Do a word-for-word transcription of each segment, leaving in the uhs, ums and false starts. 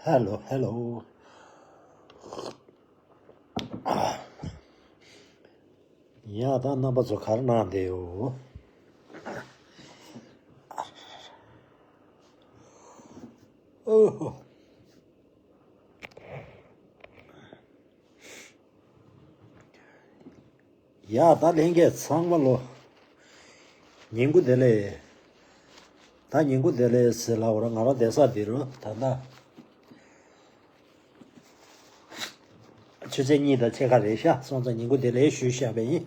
Hello, hello. ཡ་ད་རྣམ་པ་ཚོ་ག་རེ་གནང་བསྡད་ཡོད། ཨོ་ཧོ། ཡ་ད་ལྷན་རྒྱས་ཚང་མ་ལོ། ཉིན་གུང་བདེ་ལེགས། ད་ཉིན་གུང་བདེ་ལེགས་ཟེར་ལབ་ར། ང་རང་བསྡད་ས་འདི་རུ་ད་ལྟ་ཆུ་ཚོད་གཉིས་དང་ཕྱེད་ཀ་རེད་ཤག་སོང་ཙང་ཉིན་གུང་བདེ་ལེགས་ཞུས་བཞག་པ་ཡིན།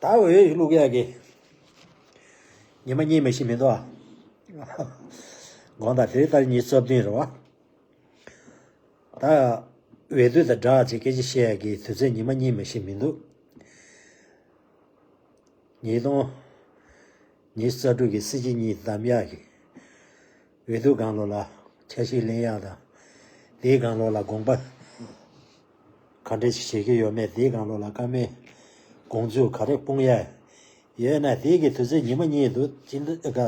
ད་འོས་བླུག་ཡག་གི་ཉི་མ་གཉིས་མ་ཞིག་མི་འདུག་ཨ། དགོངས་དག་དེ་ལྟར་ཉིན་རྩ་བདུན་རེད་བ། ད་འོས་བསྡུ་དང་སྦྲགས་བྱས་སྐད་ཆ་བཤད་ཡག་གི་དུས་ཚོད་ཉི་མ་གཉིས་མ་ཞིག་མི་འདུག་ཉིས་སྟོང་ཉི་ཤུ་རྩ་དྲུག་གི་སྲིད་སྤྱི་གཉིས་བདམས་ཡག་གི་འོས་བསྡུ་སྒང་ལོགས་ལ་འཆར་གཞི་ལེན་ཡག་དང་། དེའི་སྒང་ལོགས་ལ་དགོངས་པ་ག་འདྲ་ཞིག་བཞེས་ཀྱི་ཡོད་མེད། དེའི་སྒང་ལོགས་ལ་བཀའ་མོལ་དགོངས་ཚུལ་ག་རེ་སྤུངས་ཡག་ཡོད་ན། དེའི་གི་དུས་ཚོད་ཉི་མ་གཉིས་འདུག་སྤྱི་ཟླ་ག་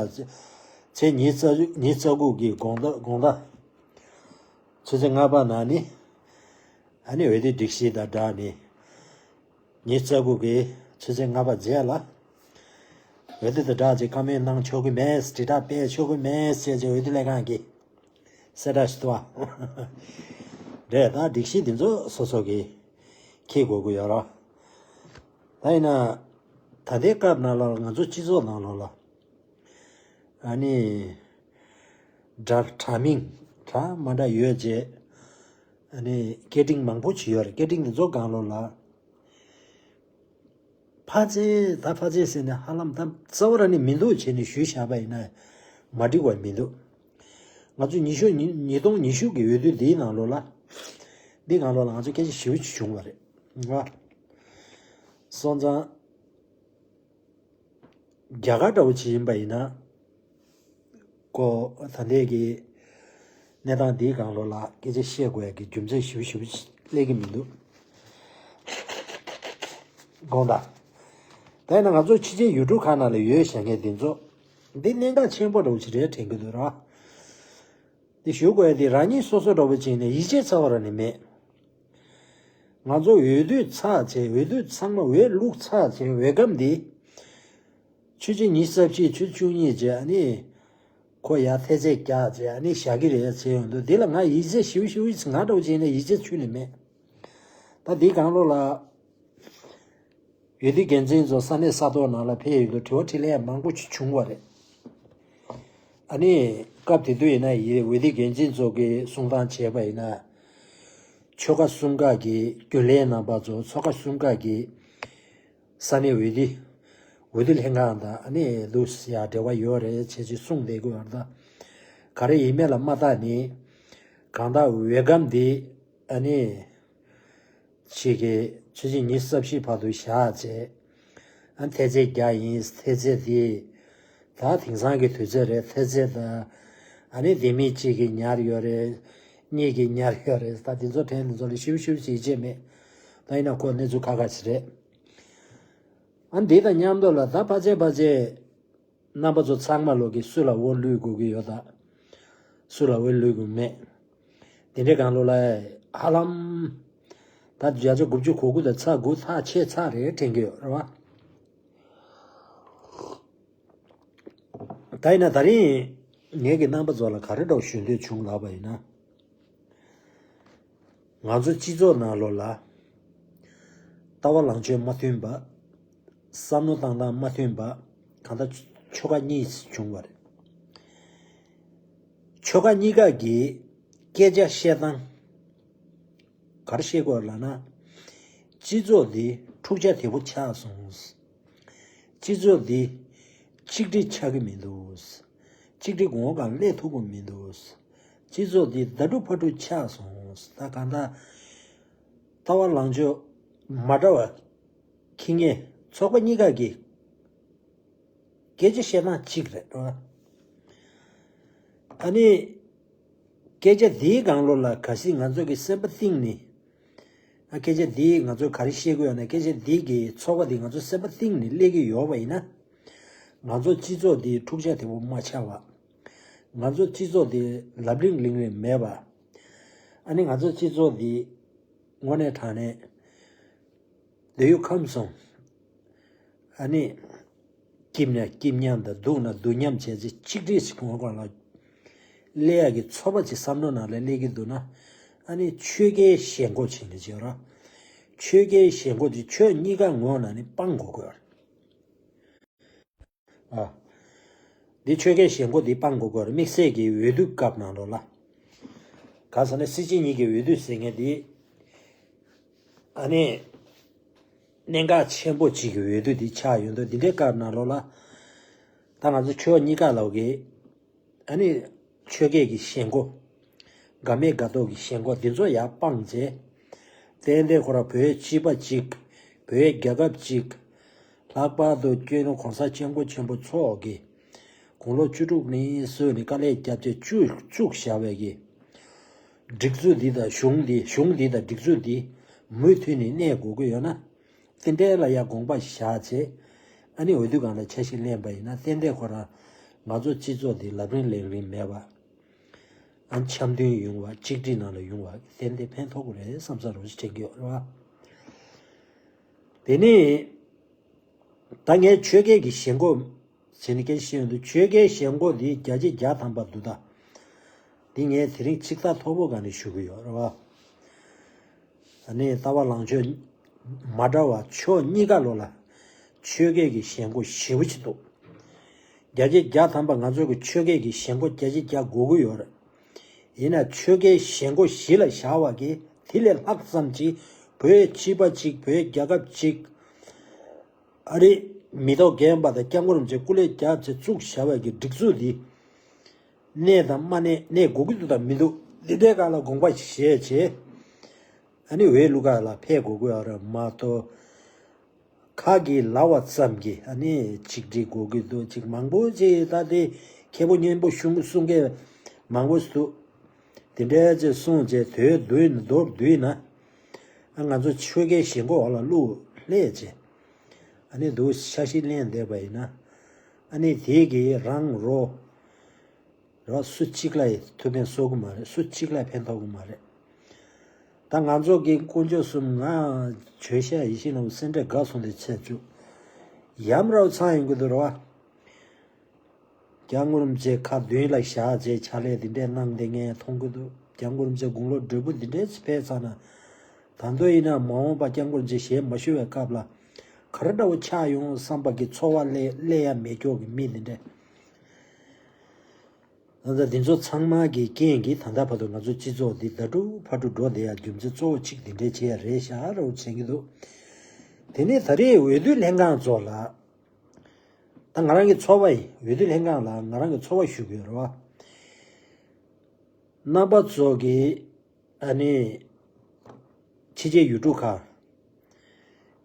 ཚེས་ཉི་ཤུ་རྩ་ཉི་ཤུ་རྩ་དགུ་གི་དགོང་དག་དགོང་དག་ཆུ་ཚོད་ལྔ་པ་ནང་ནས་ཨ་ནི་འོས་བསྡུ་སྒྲིག་གཞི་དང་སྦྲགས་ནས། ཉི་ཤུ་རྩ་དགུ་གི་ཆུ་ཚོད་ལྔ་པ་རྗེས་ལ། འོས་བསྡུ་དང་སྦྲགས་ཀྱི་བཀའ་མོལ་གནང་ཆོག་གི་མེད། དྲིལ་བསྒྲགས་སྤེལ་ཆོག་གི་མེད་ཟེར་བྱས་འོས་བསྡུ་ལས་ཁང་གིས་གསལ་བསྒྲགས་ཞུ་ཐུབ་པ་རེད། ད་སྒྲིག་གཞི་འདི་ཚོ་སོ་སོ་གིས་འཁྱེར་དགོས་ཀྱི་ཡོད་རེད། ད་ཡིན་ན་ད་ལྟའི་སྐབས་ནང་ལ་ང་ཚོ་སྤྱི་ཚོགས་ནང་ལོགས་ལ། ཨ་ནི། འདྲ་འདྲ་མིན་འདྲ་མ་འདྲ་ཡོད་ཅེས། ཨ་ནི་སྐད་འཕྲིན་མང་པོ་ཅིག་ཡོད་རེད། སྐད་འཕྲིན་འདི་ཚོ་སྒང་ལོགས་ལ། ཕལ་ཆེར་ད་ཕལ་ཆེར་ཟེར་ནས་ཧ་ལམ་ད་རྩ་བ་རང་ནས་མི་འདུག་བྱས་ནས་ཞུས་བཞག་པ་ཡིན་ན་མ་འགྲིག་པ་མི་འདུག་ང་ཚོ་ཉི་ཤུ་ཉི་ཉིས་སྟོང་ཉི་ཤུ་གི་འོས་བསྡུ་འདིའི་ནང་ལོགས་ལ། འདི་སྒང་ལོགས་ལ་ང་ཚོ་སྐད་ཆ་ཞེ་པོ་ཅིག་བྱུང་བ་རེད། ང་། སོང་ཙང་། རྒྱ་གར་འདྲ་བོ་ཅིག་ཡིན་པ་ཡིན་ན། ཀོ། ད་ལྟའི་གི་གནས་སྟངས་འདིའི་སྒང་ལོགས་ལ་སྐད་ཆ་བཤད་དགོས་ཡ་གི་རྒྱུ་མཚན་ཞེ་པོ་ཞེ་པོ་ཅིག་སླེབས་ཀྱི་མི་འདུག་དགོངས་དག་ད་ཡིན་ན་ང་ཚོ་ཕྱི་རྒྱལ་ཡུལ་གྲུ་ཁག་ནང་ལ་ཡོད་བཞག་མཁན་འདི་ཚོ། འདི་གནད་འགག་ཆེན་པོ་འདྲ་བོ་ཅིག་རེད་དྲན་གྱི་འདུག་ར། དེ་ཞུ་དགོས་ཡ་དེ་རང་ཉིད་སོ་སོ་འདྲ་བོ་བྱས་ནས་ཡིད་ཆེས་རྩ་བ་རང་ནས་མེད། ང་ཚོ་འོས་བསྡུ་ཚར་བྱས། འོས་བསྡུ་ཚང་མ་འོས་བླུགས་ཚར་བྱས། འོས་སྒམ་འདི་ཆུ་ཚོད་ཉི་ཤུ་རྩ་བཞི། ཆུ་ཚོད་བཅུ་གཉིས་བྱས། ཨ་ནི་ཁོ་ཡར་ཐེལ་ཙེ་རྒྱག་བྱས། ཨ་ནི་བཞག་གི་རེད་ཟེར་ཡོང་དུས། འདི་ལ་ང་ཡིད་ཆེས་ཞེ་པོ་ཞེ་པོ་ང་འདྲ་བོ་བྱས་ནས་ཡིད་ཆེས་ཁྱོན་ནས་མེད། ད་འདི་སྒང་ལོགས་ལ། འོས་བསྡུ་འགན་འཛིན་ཚོ་ས་གནས་ས་ཐོག་ནང་ལ་ཕེབས་ཡོང་དུས་དྲི་བ་དྲིས་ལན་མང་པོ་ཅིག་བྱུང་བ་རེད། ཨ་ནི་སྐབས་དེ་དུས་ཡིན་ན་ཡིན། འོས་བསྡུ་འགན་འཛིན་ཚོ་གིས་གསུང་སྟངས་བྱས་པ་ཡིན་ན། ཆོལ་ཁ་གསུམ་ཀ་གི་རྒྱུན་ལས་རྣམ་པ་ཚོ། ཆོལ་ཁ་གསུམ་ཀ་གི་ས་གནས་འོས་བསྡུ་འོས་བསྡུ་ལྷན་ཁང་དང་ཨ་ནི་ལུས་ཡ་འབྲེལ་བ་ཡོད་རེད་བྱས་ཅིག་གསུངས་བསྡད་ཀྱི་ཡོད་རེད། ད་ག་རེ་ཡིན་མིན་ལ་མ་བལྟས་ནས། གང་ལྟར་འོས་སྒམ་འདི་ཨ་ནི། ཞིག་གིས་ཆུ་ཚོད་ཉི་ཤུ་རྩ་བཞི་བར་དུ་བཞག་བྱས། ཨ་ཐེལ་ཙེ་རྒྱག་ཡིན། ཐེལ་ཙེ་དེ་ད་དེང་སང་གི་དུས་ཚོད་རེད། ཐེལ་ཙེ་དང་ཨ་ནི་ལྡེ་མིག་གཅིག་གིས་ཉར་ཡོད་རེད། གཉིས་ཀྱིས་ཉར་ཡོད་རེད། ད་དེ་ཚོ་དྲན། དེ་ཚོ་ལ་ཞིབ་ཞིབ་ཅིག་བྱས་མེད། ད་ཡིན་ན་ཁོ་གནས་ཚུལ་ཁག་ཁག་ཅིག་རེད། ཨ་འདི་དང་མཉམ་དུ་ལ་ད་ཕལ་ཆེར་ཕལ་ཆེར། རྣམ་པ་ཚོ་ཚང་མ་ལོག་གི་སུ་ལ་འོས་བླུག་དགོས་ཀྱི་ཡོད་ད། སུ་ལ་འོས་བླུག་དགོས་མེད། དེ་འདྲའི་སྒང་ལོགས་ལ་ཧ་ལམ། ད་བརྒྱ་ཆ་དགུ་བཅུ་གོ་དགུ་དང་ཚེག་དགུ་ཐག་ཆོད་ཚར་རེད་དྲན་གྱི་ཡོད་རེད་བ། ད་ཡིན་ན་ད་རིང་ངེད་ཀྱི་རྣམ་པ་ཚོ་ལ་ག་རེ་འདྲ་བོ་ཞུ་འདོད་བྱུང་ལབ་པ་ཡིན་ན། ང་ཚོ་སྤྱི་ཚོགས་ནང་ལོགས་ལ་ལྟ་བ་ལངས་ཕྱོགས་མ་མཐུན་པ། བསམ་བློ་བཏང་སྟངས་མ་མཐུན་པ། གང་ལྟར་ཆོལ་ཁ་གཉིས་བྱུང་བ་རེད། ཆོལ་ཁ་གཉིས་ཀ་གི་སྐད་ཆ་བཤད་སྟངས་ག་རེ་བཤད་དགོས་ལབ་ན། སྤྱི་ཚོགས་འདི་འཁྲུག་ཆ་དོད་པོ་ཆགས་སོང་། སྤྱི་ཚོགས་འདི་གཅིག་སྒྲིལ་ཆགས་ཀྱི་མི་འདུག་གཅིག་སྒྲིལ་གོང་སྒང་སླེབས་ཐུབ་ཀྱི་མི་འདུག་སྤྱི་ཚོགས་འདི་ཟླ་གྲུག་ཕ་གྲུག་ཆགས་སོང་། ད་གང་ལྟར་ལྟ་བ་ལངས་ཕྱོགས་མ་འདྲ་བ་འཁྱེར་མཁན་ཚོགས་པ་གཉིས་ཀ་གི་སྐད་ཆ་བཤད་སྟངས་གཅིག་རེད་འགྲོ། ཨ་ནི། སྐད་ཆ་འདིའི་སྒང་ལོགས་ལ་གལ་སྲིད་ང་ཚོ་གི་སེམས་པ་གཏིང་ནས། ཨ་སྐད་ཆ་འདི་ང་ཚོས་ག་རེ་བཤད་ཀྱི་ཡོད་ན། སྐད་ཆ་འདི་གི་ཚོགས་པ་འདི་ང་ཚོ་སེམས་པ་གཏིང་ནས་སླེབས་ཀྱི་ཡོད་པ་ཡིན་ན། ང་ཚོ་སྤྱི་ཚོགས་འདི་འཁྲུག་ཆ་དོད་པོ་མ་ཆགས་པ། ང་ཚོ་སྤྱི་ཚོགས་འདི་ལབ་རིང་ལིང་རིང་མེད་པ། ཨ་ནི་ང་ཚོ་སྤྱི་ཚོགས་འདི་དངོས་གནས་དྲང་གནས་སྡོད་ཡུལ་ཁམས་སོང་། ཨ་ནི་སྐྱིད་ན་སྐྱིད་མཉམ་དང་སྡུག་ན་སྡུག་མཉམ་བྱས་ཚེ་གཅིག་སྒྲིལ་ཞིག་ངོ་གོང་ལ་སླེབས་ཡག་གི་ཚོར་བ་ཅིག་བསམ་བློ་ནང་ལ་སླེབས་ཀྱི་འདུག་ན། ཨ་ནི་ཆོལ་ཁའི་ཞེན་ཁོག་བྱས་ནས་བྱེད་རོགས། ཆོལ་ཁའི་ཞེན་ཁོག་དེ་ཆོས་གཉིས་ཀ་ངོས་ནས་ནི་སྤང་དགོས་དགོས། ཨ། འདི་ཆོལ་ཁའི་ཞེན་ཁོག་འདི་སྤང་དགོས་དགོས་རེད། དམིགས་བསལ་གྱི་འོས་བསྡུ་སྐབས་ནང་ལོགས་ལ། གང་ཟེར་ན་སྲིད་སྤྱི་གཉིས་ཀྱི་འོས་བསྡུ་ཟེར་མཁན་འདི། ཨ་ནི། གནད་འགག་ཆེན་པོ་གཅིག་གི་འོས་བསྡུ་འདི་ཆགས་ཡོང་དུས་འདི་འདྲའི་སྐབས་ནང་ལོགས་ལ། ད་ང་ཚོ་ཆོལ་གཉིས་ཀ་ལོག་གི། ཨ་ནི། ཆོལ་ཁའི་གི་ཞེན་ཁོག་དགའ་མེད་དགའ་མདོག་གི་ཞེན་ཁོག་འདི་ཚོ་ཡར་སྤངས་བྱས། ཏན་ཏན་ཁོ་རང་བོད་སྤྱི་པ་གཅིག་བོད་རྒྱལ་ཁབ་གཅིག་ལྷག་པར་དུ་སྐྱོན་ནོ་གོང་ས་སྐྱབས་མགོན་ཆེན་པོ་མཆོག་གིས་དགུང་ལོ་བཅུ་དྲུག་ནས་བཟུང་ནས་དཀའ་ལས་བརྒྱབ་བྱས་བཙུགས་བཙུགས་བཞག་པའི་གི་སྒྲིག་འཛུགས་འདི་དང་གཞུང་འདི་གཞུང་འདི་དང་སྒྲིག་འཛུགས་འདི་མུ་མཐུད་ནས་གནས་དགོས་ཀྱི་ཡོད་ན། དེ་འདྲའི་ལ་ཡ་དགོངས་པ་བཞག་བྱས། ཨ་ནི་འོས་བསྡུ་སྒང་ལ་ཆ་ཤས་ལེན་པ་ཡིན་ན་ཏན་ཏན་ཁོ་རང་ང་ཚོ་སྤྱི་ཚོགས་འདི་ལབ་རིང་ལེགས་རིང་མེད་པ། ཨ་འཆམ་མཐུན་ཡོང་བ་གཅིག་སྒྲིལ་ནང་ལ་ཡོང་བ་ཏན་ཏན་ཕན་ཐོགས་ཀྱི་རེད་བསམ་ས་རོགས་ཞིག་དྲན་གྱི་ཡོད་རེད་བ། དེ་ནས་ད་ངས་ཆོལ་ཁའི་གི་ཞེན་ཁོག་ཟེར་ནས་སྐད་ཆ་བཤད་ཡོང་དུས་ཆོལ་ཁའི་ཞེན་ཁོག་འདི་བརྒྱ་ཆ་བརྒྱ་ཐམ་པ་འདུག་ད། འདི་ངས་དེ་རིང་ཆིག་ཐག་ཐོག་པོ་སྒང་ནས་ཞུ་གི་ཡོད་རེད་བ། ཨ་ནི་ལྟ་བ་ལངས་ཕྱོགས་མ་འདྲ་བ་ཕྱོགས་གཉིས་ཀ་ལོགས་ལ་ཆོལ་ཁའི་གི་ཞེན་ཁོག་ཞེ་པོ་ཅིག་འདུག་བརྒྱ་ཆ་བརྒྱ་ཐམ་པ་ང་ཚོ་གི་ཆོལ་ཁའི་གི་ཞེན་ཁོག་བརྒྱ་ཆ་བརྒྱ་དགོས་ཀྱི་ཡོད་རེད། ཡིན་ན་ཆོལ་ཁའི་ཞེན་ཁོག་གཞི་ལ་བཞག་པ་གི་དེ་ལས་ལྷག་ཙམ་ཅིག་བོད་སྤྱི་པ་གཅིག་བོད་རྒྱལ་ཁབ་གཅིག་ཨ་རི་མི་ཐོག་རྒན་པ་དང་སྐྱབས་མགོན་རིན་པོ་ཆེ་སྐུ་ལས་བརྒྱབ་བྱས་བཙུགས་བཞག་པའི་གི་སྒྲིག་འཛུགས་འདི། གནས་དང་མ་གནས་གནས་དགོས་ཀྱི་འདུག་དང་མི་འདུག་འདི་འདྲའི་སྒང་ལ་དགོངས་པ་བཞེས་བྱས། ཨ་ནི་འོས་བླུག་ག་ལ་ཕེབས་དགོས་ཀྱི་ཡོད་རེད་མ་གཏོགས། ཁ་གིས་ལབ་པ་ཙམ་གྱིས་ཨ་ནི་ཆིག་སྒྲིལ་དགོས་ཀྱི་འདུག་ཅིག་མང་པོ་ཅིག་ད་དེ་ཁེ་པོ་སྙན་པོ་ཤུང་གསུང་མཁན་མང་པོ་ཞིག་འདུག་དེ་འདྲའི་ཅིག་གསུངས་བྱས་དོན་བསྡུས་ན་མདོར་བསྡུས་ན། ཨ་ང་ཚོ་ཆོལ་ཁའི་ཞེན་ཁོག་འོག་ལ་བླུགས་ལྷས་བྱས། ཨ་ནི་འདུག་ཆ་ཤས་ལེན་བསྡད་པ་ཡིན་ན། ཨ་ནི་དེ་གིས་རང་རོ། རོ་སུ་གཅིག་ལ་ཡི་ཐུགས་ཕན་གསོ་གི་མ་རེད། སུ་གཅིག་ལ་ཕན་ཐོགས་གི་མ་རེད། ད་ང་ཚོ་གི་དཀོན་མཆོག་གསུམ་ང་བྱོས་ཤ་ཡིད་བཞིན་ནོར་བུ་སེ་འབྲས་དགའ་སོང་དེ་ཚེ་བཅུ། ཡམ་རའུ་ཚང་ཡོང་གི་འདུག་རོ། སྐྱབས་མགོན་རིན་པོ་ཆེ་ཁ་མདུན་ལ་བཞག་བྱས་ཕྱག་ལས་འདི་འདྲས་གནང་བསྡད་མཁན་མཐོང་གི་འདུག་སྐྱབས་མགོན་རིན་པོ་ཆེ་དགུང་ལོ་བགྲེས་པོ་འདི་འདྲས་ཕེབས་ཚར་ན། ད་དུང་ཡིན་ན་མ་འོངས་པ་སྐྱབས་མགོན་རིན་པོ་ཆེ་ཞལ་མ་བཞུགས་པའི་སྐབས་ལ་ག་རེ་འདྲ་བོ་ཆགས་ཡོང་བསམ་པ་གི་ཚོར་བ་སླེབས་སླེབས་ཡ་མེད་ཀྱོག་གི་མི་འདི་འདྲས། ད་ལྟ་འདི་ཚོ་ཚང་མ་གི་རྐྱེན་གྱིས་ད་ལྟ་བར་དུ་ང་ཚོ་སྤྱི་ཚོགས་འདི་ཟླ་དྲུག་ཕར་དྲུག་འགྲོ་བསྡད་ཡ་རྒྱུ་མཚན་གཙོ་བོ་གཅིག་འདི་འདྲས་བྱས་ཡ་རེད་ཤག་རོགས་བྱེད་ཀྱི་འདུག་དེ་ནས་ད་རེས་འོས་བསྡུ་ལྷན་ཁང་ཚོ་ལ། ད་ང་རང་གི་ཚོར་བ་ཡིན། འོས་བསྡུ་ལྷན་ཁང་ལ་ང་རང་གི་ཚོར་བ་ཞུ་གི་ཡོད་རེད་བ། རྣམ་པ་ཚོ་གི་ཨ་ནི་ཕྱི་རྒྱལ་ཡུལ་གྲུ་ཁག་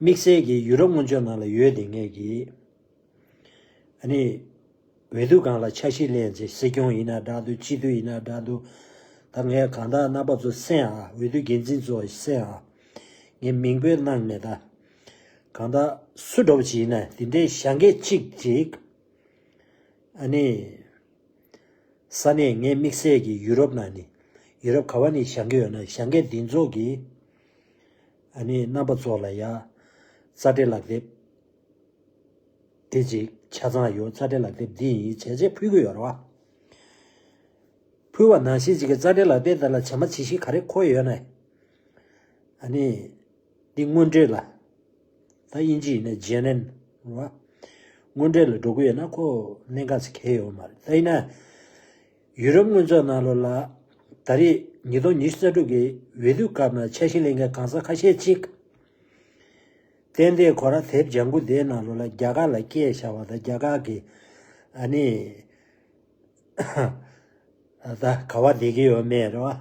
དམིགས་བསལ་གྱི་ཡུ་རོབ་སྔོན་ཆད་ནང་ལ་ཡོད་བསྡད་མཁན་གྱི་ཨ་ནི་འོས་བསྡུ་སྒང་ལ་ཆ་ཤས་ལེན་ཚེ་སྲིད་སྐྱོང་ཡིན་ན་འདྲ་འདུག་སྤྱི་འཐུས་ཡིན་ན་འདྲ་འདུག་ད་ངས་གང་ལྟར་རྣམ་པ་ཚོ་གསན་ཨ། འོས་བསྡུ་འགན་འཛིན་ཚོ་གསན་ཨ། ངས་མིང་དཔེ་གནང་མེད་ད། གང་ལྟར་སུ་འདྲ་བོ་ཅིག་ཡིན་ན་དེ་འདྲའི་བཞེངས་མཁན་གཅིག་ཅིག་ཨ་ནི། ས་གནས་ངས་དམིགས་བསལ་གྱི་ཡུ་རོབ་ནང་ནས་ཡུ་རོབ་ག་བ་ནས་བཞེངས་ཀྱི་ཡོད་ན་བཞེངས་མཁན་འདི་ཚོ་གིས་ཨ་ནི་རྣམ་པ་ཚོ་ལ་ཡ་རྩ་འགྲེལ་ལག་དེབ་དེ་ཅིག་ཆ་ཚང་ཡོད། རྩ་འགྲེལ་ལག་དེབ་འདི་ཡིན་བྱས་རྗེས་ཕུལ་གྱི་ཡོད་རེད་བ། ཕུལ་བ་ནང་བཞིན་ཅིག་གི་རྩ་འགྲེལ་ལག་དེབ་དེ་ལ་བྱེ་མ་བྱིལ་བྱིལ་ག་རེ་འཁོད་ཡོད་ན། ཨ་ནི། འདི་དངོས་འབྲེལ་ལ། ད་དབྱིན་ཇི་ཡིན་ན་ཇེ་ནན་རེད་བ། དངོས་འབྲེལ་ལ་འགྲོ་གི་ཡོད་ན་ཁོ་གནད་འགག་ཅིག་གལ་ཡོད་མ་རེད། ད་ཡིན་ན། ཡུ་རོབ་མངོན་རྫོང་ནང་ལོགས་ལ་ད་རེས་ཉིས་སྟོང་ཉི་ཤུ་རྩ་དྲུག་གི་འོས་བསྡུ་སྐབས་ན་འཆར་གཞི་ལེན་མཁན་གང་ཟག་ཁ་ཤས་ཅིག་ཏན་ཏན་ཁོ་རང་དེབ་ལྗང་ཁུ་དེའི་ནང་ལོགས་ལ་རྒྱ་གར་ལ་སྐད་བཞག་པ་དང་རྒྱ་གར་གྱི་ཨ་ནི་ད་ག་བ་བསྡད་ཀྱི་ཡོད་མེད་རེད་བ།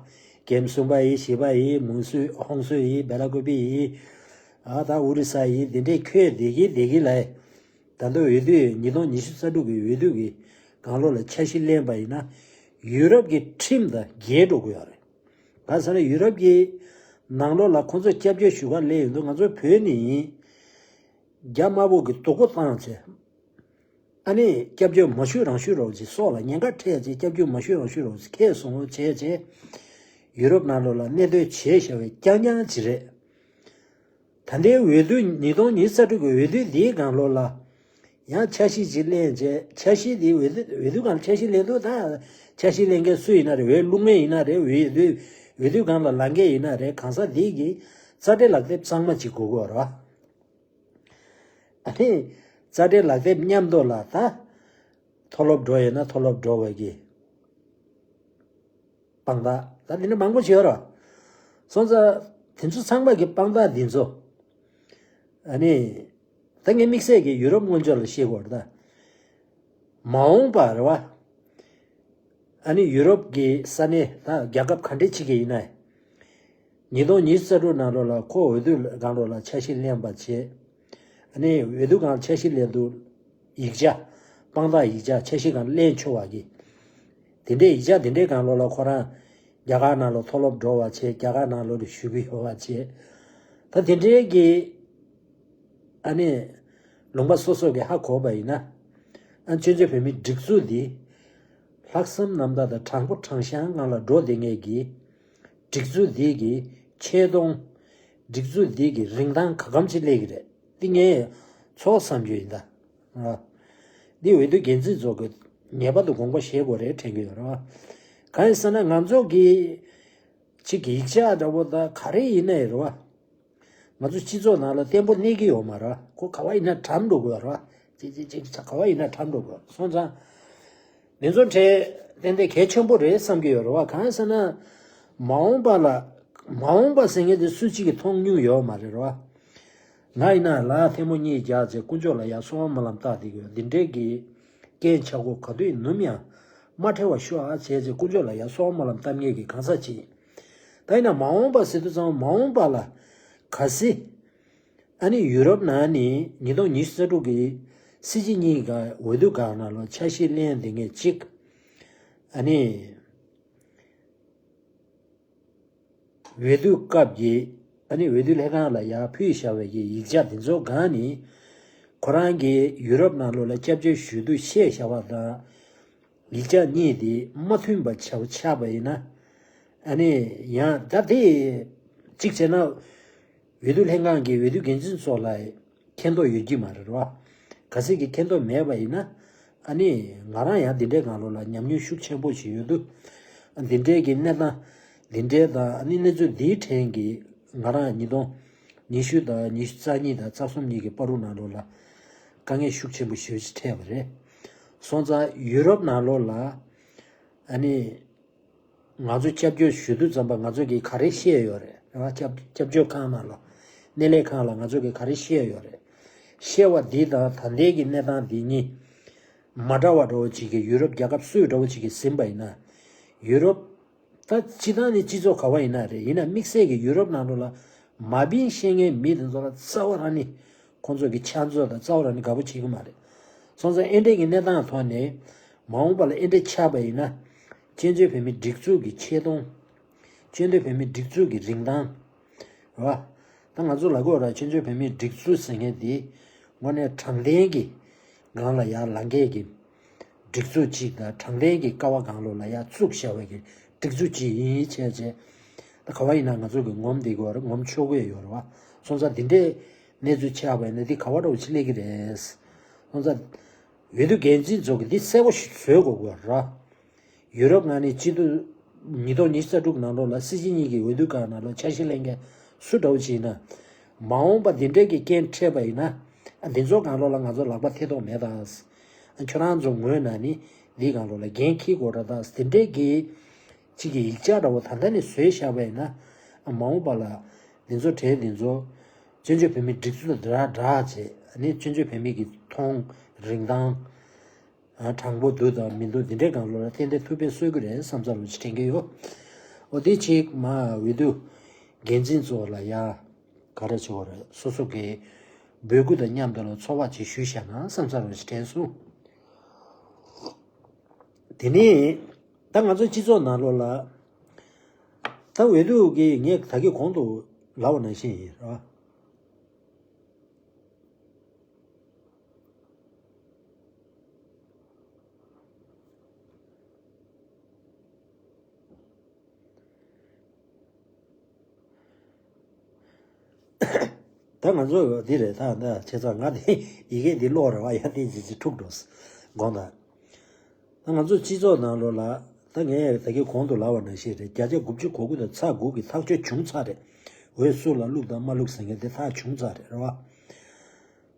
ཀེམ་གསུམ་པ་ཡིན་བཞི་པ་ཡིན་མུན་སུའི་ཧོང་སུའི་ཡིན་བེ་ལ་ཀུ་པི་ཡིན། ཨ་ད་ཨོ་རི་ས་ཡིན་འདི་འདྲའི་ཁྱོད་བསྡད་ཀྱི་བསྡད་ཀྱི་ལ། ད་ལྟ་འོས་བསྡུ་ཉིས་སྟོང་ཉི་ཤུ་རྩ་དྲུག་གི་འོས་བསྡུ་གི་སྒང་ལོགས་ལ་འཆར་གཞི་ལེན་པ་ཡིན་ན་ཡུ་རོབ་ཀྱི་ཁྲིམས་དང་འགལ་འགྲོ་གི་ཡོད་རེད། གང་ཟེར་ན་ཡུ་རོབ་ཀྱི་ནང་ལོགས་ལ་ཁོང་ཚོས་སྐྱབས་བཅོལ་ཞུ་གར་སླེབས་ཡོང་དུས་ང་ཚོའི་བོད་ནས་ཡིན། རྒྱ་དམར་པོ་གི་སྡུག་པོ་བཏང་བྱས། ཨ་ནི་སྐྱབས་བཅོལ་མ་ཞུ་རང་ཞུ་རོགས་ཅིག་སྲོག་ལ་ཉེན་ཁ་འཕྲད་ཅིག་སྐྱབས་བཅོལ་མ་ཞུ་རང་ཞུ་རོགས་ཅིག་ཁེལ་སོང་བྱས་བྱས། ཡུ་རོབ་ནང་ལོགས་ལ་གནས་སྡོད་བྱས་བཞག་པའི་རྐྱང་རྐྱང་ཅིག་རེད། ད་ལྟའི་འོས་བསྡུ་ཉིས་སྟོང་ཉི་ཤུ་རྩ་དྲུག་གི་འོས་བསྡུ་འདིའི་སྒང་ལོགས་ལ། ཡང་འཆར་གཞི་ཅིག་ལེན་བྱས་འཆར་གཞི་འདི་འོས་བསྡུ་འོས་བསྡུ་སྒང་ལ་འཆར་གཞི་ལེན་འདུག་ད་འཆར་གཞི་ལེན་མཁན་སུ་ཡིན་ན་རེད། འོས་བླུག་མཁན་ཡིན་ན་རེད། འོས་བསྡུ་འོས་བསྡུ་སྒང་ལ་ལངས་མཁན་ཡིན་ན་རེད། གང་ཟག་འདི་གི་རྩ་འགྲེལ་ལག་དེབ་གཙང་མ་ཅིག་དགོས་ཀྱི་ཡོད་རེད་བ། ཨ་ནི་རྩ་འགྲེལ་ལག་དེབ་མཉམ་དུ་ལ་ད་མཐོ་སློབ་འགྲོ་ཡོད་ན་མཐོ་སློབ་འགྲོ་བའི་གི་དཔང་རྟགས་ད་འདི་འདྲ་མང་པོ་ཞིག་ཡོད་རེད། སོང་ཙང་དེ་ཚོ་ཚང་མ་གི་དཔང་རྟགས་འདི་ཚོ་ཨ་ནི་ད་ངས་དམིགས་བསལ་གྱི་ཡུ་རོབ་སྔོན་ཆད་ལ་བཤད་དགོས་རེད་ད། མ་འོངས་པ་རེད་བ། ཨ་ནི་ཡུ་རོབ་ཀྱི་ས་གནས་ད་རྒྱལ་ཁབ་ག་འདྲས་ཅིག་གི་ཡིན་ན། ཉིས་སྟོང་ཉི་ཤུ་རྩ་དྲུག་ནང་ལོགས་ལ་ཁོ་འོས་བསྡུ་སྒང་ལོགས་ལ་འཆར་གཞི་ལེན་པ་བྱས། ཨ་ནི་འོས་བསྡུ་སྒང་ལ་འཆར་གཞི་ལེན་དུས་ཡིག་ཆ་དཔང་རྟགས་ཡིག་ཆ་འཆར་གཞི་སྒང་ལེན་ཆོག་པ་གི། དེ་འདྲའི་ཡིག་ཆ་དེ་འདྲའི་སྒང་ལོགས་ལ་ཁོ་རང་རྒྱ་གར་ནང་ལ་མཐོ་སློབ་འགྲོ་བ་བྱས། རྒྱ་གར་ནང་ལོགས་ལ་བཞུགས་ཀྱི་ཡོད་པ་བྱས། ད་དེ་འདྲའི་གི་ཨ་ནི་ལུང་པ་སོ་སོ་གི་ཧ་གོ་བ་ཡིན་ན། ཨ་བཙན་བྱོལ་བོད་མིའི་སྒྲིག་འཛུགས་འདི་ལྷག་བསམ་རྣམ་དག་དང་དྲང་པོ་དྲང་བཞག་ངང་ལ་འགྲོ་བསྡད་མཁན་གྱི་སྒྲིག་འཛུགས་འདི་གི་ཆེ་མཐོང་། སྒྲིག་འཛུགས་འདི་གི་རིན་ཐང་ག་གམ་ཅིག་སླེབས་ཀྱི་རེད། འདི་ངས་ཚོགས་བསམ་རྒྱུ་ཡིན་ད། ཨ། འདི་འོས་བསྡུ་འགན་འཛིན་ཚོ་གི་ངེས་པར་དུ་དགོངས་པ་བཞེས་དགོས་རེད་དྲན་གྱི་ཡོད་རེད་བ། གང་ཡིན་ཟེར་ན་ང་ཚོ་གི་ཅིག་གི་ཡིག་ཆ་འདྲ་བོ་ད་ག་རེ་ཡིན་ནའི་རེད་བ། ང་ཚོ་སྤྱི་ཚོགས་ནང་ལ་བརྟན་པོ་གནས་ཀྱི་ཡོད་མ་རེད། ཁོ་ག་བ་ཡིན་ན་གྲམ་འགྲོ་དགོས་རེད། ཅིག་ཅིག་ཅིག་ག་བ་ཡིན་ན་གྲམ་འགྲོ་དགོས་སོང་ཙང་། འདི་ཚོ་གྲས་ཏན་ཏན་གལ་ཆེན་པོ་རེད་བསམ་གྱི་ཡོད་རེད་བ། གང་ཟེར་ན། མ་འོངས་པ་ལ། མ་འོངས་པ་ཟེར་མཁན་དེ་སུ་གཅིག་གིས་མཐོང་མྱོང་ཡོད་མ་རེད་རེད་བ། ང་ཡིན་ན་ལ་ཐལ་མོ་གཉིས་རྒྱག་བྱས་དཀོན་མཆོག་ལ་ཡར་གསོལ་བ་སྨོན་ལམ་བཏབ་བསྡད་ཀྱི་ཡོད། འདི་འདྲའི་གི་རྐྱེན་ཆག་སྒོ་ག་དུས་ནུབ་ཡང་མ་འཕྲད་པ་ཤོག་ཨ་བྱས་བྱས་དཀོན་མཆོག་ལ་ཡར་གསོལ་བ་སྨོན་ལམ་བཏབ་མཁན་གྱི་གང་ཟག་ཅིག་ཡིན། ད་ཡིན་ན་མ་འོངས་པ་ཟེར་དུས་ཙང་མ་འོངས་པ་ལ་གལ་སྲིད། ཨ་ནི་ཡུ་རོབ་ནང་ནས་ཉིས་སྟོང་ཉི་ཤུ་རྩ་དྲུག་གི་སྲིད་སྤྱི་གཉིས་ཀ་འོས་བསྡུ་སྒང་ནང་ལ་འཆར་གཞི་ལེན་བསྡད་མཁན་གཅིག་ཨ་ནི་འོས་བསྡུ་སྐབས་ཀྱི་ཨ་ནི་འོས་བསྡུ་ལྷན་ཁང་ལ་ཡར་ཕུལ་བཞག་པའི་གི་ཡིག་ཆ་དེ་ཚོ་སྒང་ནས་ཁོ་རང་གིས་ཡུ་རོབ་ནང་ལོགས་ལ་སྐྱབས་བཅོལ་ཞུ་དུས་བཤད་བཞག་པ་དང་། ཡིག་ཆ་གཉིས་དེ་མ་མཐུན་པ་ཆགས་ཆགས་པ་ཡིན་ན། ཨ་ནི་ཡང་ད་དེ་གཅིག་བྱས་ན། འོས་བསྡུ་ལྷན་ཁང་གི་འོས་བསྡུ་འགན་འཛིན་ཚོ་ལ་མཁྱེན་རྟོགས་ཡོད་ཀྱི་མ་རེད་བ། གལ་སྲིད་ཀྱི་མཁྱེན་རྟོགས་མེད་པ་ཡིན་ན། ཨ་ནི་ང་རང་ཡང་འདི་འདྲའི་སྒང་ལོགས་ལ་ཉམས་མྱོང་ཤུགས་ཆེན་པོ་ཞིག་ཡོད་དུས། འདི་འདྲའི་གི་གནས་སྟངས་འདི་འདྲའི་དང་ཨ་ནི་གནས་ཚུལ་འདིའི་ཕྲན་གྱིས་ང་རང་ཉིས་སྟོང་ཉི་ཤུ་དང་ཉི་ཤུ་རྩ་གཉིས་དང་རྩ་གསུམ་གཉིས་ཀྱི་བར་དུ་ནང་ལོགས་ལ་དཀའ་ངལ་ཤུགས་ཆེན་པོ་ཞེ་པོ་ཅིག་འཕྲད་པ་རེད། སོང་ཙང་ཡུ་རོབ་ནང་ལོགས་ལ་ཨ་ནི། ང་ཚོ་སྐྱབས་བཅོལ་ཞུ་དུས་ཙམ་པ་ང་ཚོ་གིས་ག་རེ་ཤེས་ཡོད་རེད་རེད་བ། སྐྱབས་སྐྱབས་བཅོལ་ཁང་ནང་ལ་སྣེ་ལེན་ཁང་ལ་ང་ཚོ་གིས་ག་རེ་ཤེས་ཡོད་རེད། ཤེས་པ་འདི་དང་ད་ལྟའི་གི་གནས་སྟངས་འདི་གཉིས་མ་འདྲ་བ་འདྲ་བོ་ཅིག་གི་ཡུ་རོབ་རྒྱལ་ཁབ་སུ་འདྲ་བོ་ཅིག་གིས་ཟིན་པ་ཡིན་ན། ཡུ་རོབ་ད་སྤྱི་བཏང་ནི་སྤྱི་ཚོགས་ག་བ་ཡིན་ན་རེད། ཡིན་ན་དམིགས་བསལ་གི་ཡུ་རོབ་ནང་ལོགས་ལ་མ་བིན་ཤེས་མཁན་མི་དེ་ཚོ་ལ་རྩ་བ་རང་ནི་ཁོང་ཚོ་གི་ཆ་མཛོད་དང་རྩ་བ་རང་ནི་དགའ་པོ་བྱེད་ཀྱི་མ་རེད། སོང་ཙང་ཨེ་འདྲའི་གི་གནས་སྟངས་ཐོག་ནས་མ་འོངས་པ་ལ་ཨེ་འདྲ་ཆགས་པ་ཡིན་ན། བཙན་བྱོལ་བོད་མིའི་སྒྲིག་འཛུགས་ཀྱི་ཆེ་མཐོང་། བཙན་བྱོལ་བོད་མིའི་སྒྲིག་འཛུགས་ཀྱི་རིན་ཐང་། རེད་བ། ད་ང་ཚོ་ལབ་དགོས་ར། བཙན་བྱོལ་བོད་མིའི་སྒྲིག་འཛུགས་ཟེར་མཁན་དེ་དངོས་གནས་དྲང་བདེན་གྱི་སྒང་ལ་ཡར་ལངས་མཁན་གྱི་སྒྲིག་འཛུགས་གཅིག་དང་། དྲང་བདེན་གྱི་ཀ་བ་སྒང་ལོགས་ལ་ཡར་བཙུགས་བཞག་པའི་གི་སྒྲིག་འཛུགས་གཅིག་ཡིན་བྱས་བྱས། ད་ག་བ་ཡིན་ན་ང་ཚོ་གི་ངོམ་བསྡད་དགོས་རེད། ངོམ་ཆོག་གི་ཡོད་རེད་བ། སོང་ཙང་འདི་འདྲའི་གནས་ཚུལ་ཆགས་པ་ཡིན་ན་འདི་ག་བ་འདྲ་བོ་ཅིག་སླེབས་ཀྱི་རེད། སོང་ཙང་འོས་བསྡུ་འགན་འཛིན་ཚོ་གིས་འདི་གསལ་པོ་ཞིག་བཟོ་དགོས་ཀྱི་ཡོད་རེད་བ། ཡུ་རོབ་ནང་ནས་སྤྱི་འཐུས་ཉིས་སྟོང་ཉི་ཤུ་རྩ་དྲུག་ནང་ལོགས་ལ་སྲིད་སྤྱི་གཉིས་ཀྱི་འོས་བསྡུ་སྒང་ནང་ལོགས་འཆར་གཞི་ལེན་མཁན་སུ་འདྲ་བོ་ཅིག་ཡིན་ན། མ་འོངས་པ་འདི་འདྲའི་གི་རྐྱེན་འཕྲད་པ་ཡིན་ན། ཨ། འདི་ཚོ་སྒང་ལོགས་ལ་ང་ཚོ་ལག་པ་ཐེ་གཏོགས་མེད་ད། ཨ། ཁྱོད་རང་ཚོ་ངོས་ནས་ནི་འདི་སྒང་ལོགས་ལ་འགན་འཁྱེར་དགོས་རེད་ད། འདི་འདྲའི་གི་ཅིག་གི་ཡིག་ཆ་འདྲ་བོ་ད་ལྟ་ནས་བཟོས་བཞག་པ་ཡིན་ན། ཨ། མ་འོངས་པ་ལ་འདི་ཚོ་གྲས་འདི་ཚོ་བཙན་བྱོལ་བོད་མིའི་སྒྲིག་འཛུགས་དང་སྦྲགས་སྦྲགས་བྱས། ཨ་ནི་བཙན་བྱོལ་བོད་མི་གི་མཐོང་རིན་ཐང་། ཨ། དྲང་པོ་འདུག་དང་མི་འདུག་འདི་འདྲའི་སྒང་ལོགས་ལ་ཏན་ཏན་ཐུགས་ཕན་གསོས་ཀྱི་རེད་བསམ་ཚར་བ་ཅིག་དྲན་གྱི་ཡོད། འོ་དེ་ཅིག་མ་འོས་བསྡུ་འགན་འཛིན་ཚོ་ལ་ཡ་ག་རེ་བྱེད་དགོས་རེད། སོ་སོ་གི་འབོད་སྐུལ་དང་མཉམ་དུ་ལ་ཚོར་བ་ཅིག་ཞུས་བཞག་ན་བསམ་ཚར་བ་ཅིག་དྲན་སོང་། དེ་ནས་ད་ང་ཚོ་སྤྱི་ཚོགས་ནང་ལོགས་ལ་ད་འོས་བསྡུ་གི་ངས་ད་གིན་གོང་དུ་ལབ་པ་ནང་བཞིན་ཡིན་རེད་བ། ད་ང་ཚོ་འདི་རེད། ད་ད་བྱས་ཙང་ང་དེ་ཡི་གེ་འདི་ཀློག་རེད་བ། ཡ་དེ་ཅི་ཅི་འཁྲུག་འགྲོ་དགོངས་དག་ད་ང་ཚོ་སྤྱི་ཚོགས་ནང་ལོགས་ལ། ད་ངས་ད་གིན་གོང་དུ་ལབ་པ་ནང་བཞིན་རེད། བརྒྱ་ཆ་དགུ་བཅུ་གོ་དགུ་དང་ཚེག་དགུ་གི་ཐག་གཅོད་བྱུང་ཚར་རེད། འོས་སུ་ལ་བླུགས་དང་མ་བླུགས་ཟེར་མཁན་དེ་ཐག་བྱུང་ཚར་རེད། རེད་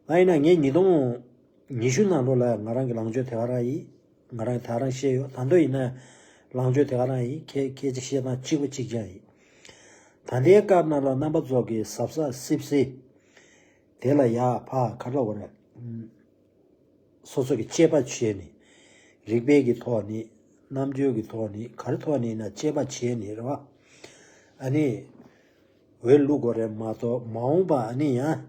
བ། ད་ཡིན་ན་ངས་ཉིས་སྟོང་ཉི་ཤུ་ནང་ལོགས་ལ་ང་རང་གི་ལངས་ཕྱོགས་དེ་ག་རང་ཡིན། ང་རང་གི་ད་རང་བཤད་ཡོད། ད་དུང་ཡིན་ན་ལངས་ཕྱོགས་དེ་ག་རང་ཡིན། ཁྱེད་ཁྱེད་ཀྱི་བཤད་སྟངས་གཅིག་པ་གཅིག་རྐྱང་ཡིན། ད་ལྟའི་སྐབས་ནང་ལ་རྣམ་པ་ཚོ་གི་གཟབ་གཟབ་སིབ་སིབ་དེ་ལ་ཡ་ཕ་ག་རེ་ལབ་དགོས་རེད། སོ་སོ་གི་དཔྱད་པ་བྱས་ནས། རིག་པའི་གི་ཐོག་ནས། རྣམ་འགྱུར་གི་ཐོག་ནས། ག་རེ་ཐོག་ནས་ཡིན་ན་དཔྱད་པ་བྱས་ནས། རེད་བ། ཨ་ནི་འོས་བླུག་དགོས་རེད་མ་གཏོགས། མ་འོངས་པ་ཨ་ནི་ཡང་